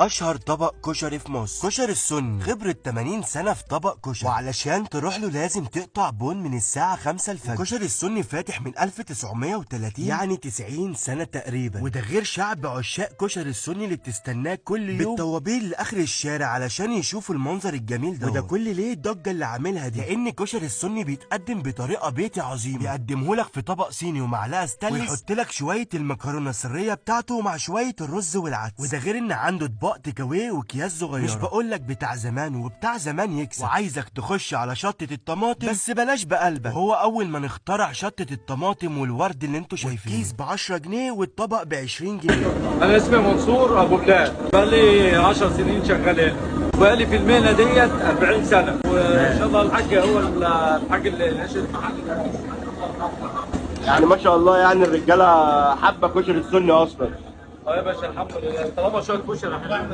اشهر طبق كشري في مصر كشري السني، خبرة 80 سنة في طبق كشري، وعلشان تروح له لازم تقطع بون من الساعة 5 الفجر. كشري السني فاتح من 1930، يعني 90 سنة تقريبا، وده غير شعب عشاق كشري السني اللي بتستناه كل يوم بالطوابير لاخر الشارع علشان يشوفوا المنظر الجميل ده. وده كل ليه الضجة اللي عاملها دي؟ لان كشري السني بيتقدم بطريقة بيتي عظيمة، بيقدمه لك في طبق صيني ومعلقة ستانلس، ويحط لك شوية المكرونة السرية بتاعته مع شوية الرز والعدس. وده غير ان عنده اطباق تيك واكياس صغيرة. مش بقول لك بتاع زمان، وبتاع زمان يكسب. وعايزك تخش على شطه الطماطم، بس بلاش بقلبك. هو اول ما نخترع شطه الطماطم والورد اللي انتوا شايفينه، الكيس ب 10 جنيه والطبق ب 20 جنيه. انا اسمي منصور ابو بلال، بقالي 10 سنين شغال هنا، بقالي في المهنة ديت 40 سنة، وان شاء الله الحاج هو الحاج اللي ناشئ المحل. يعني ما شاء الله، يعني الرجالة حابة كشري السني اصلا. اه يا باشا الحمد لله، طالما شوية كشري.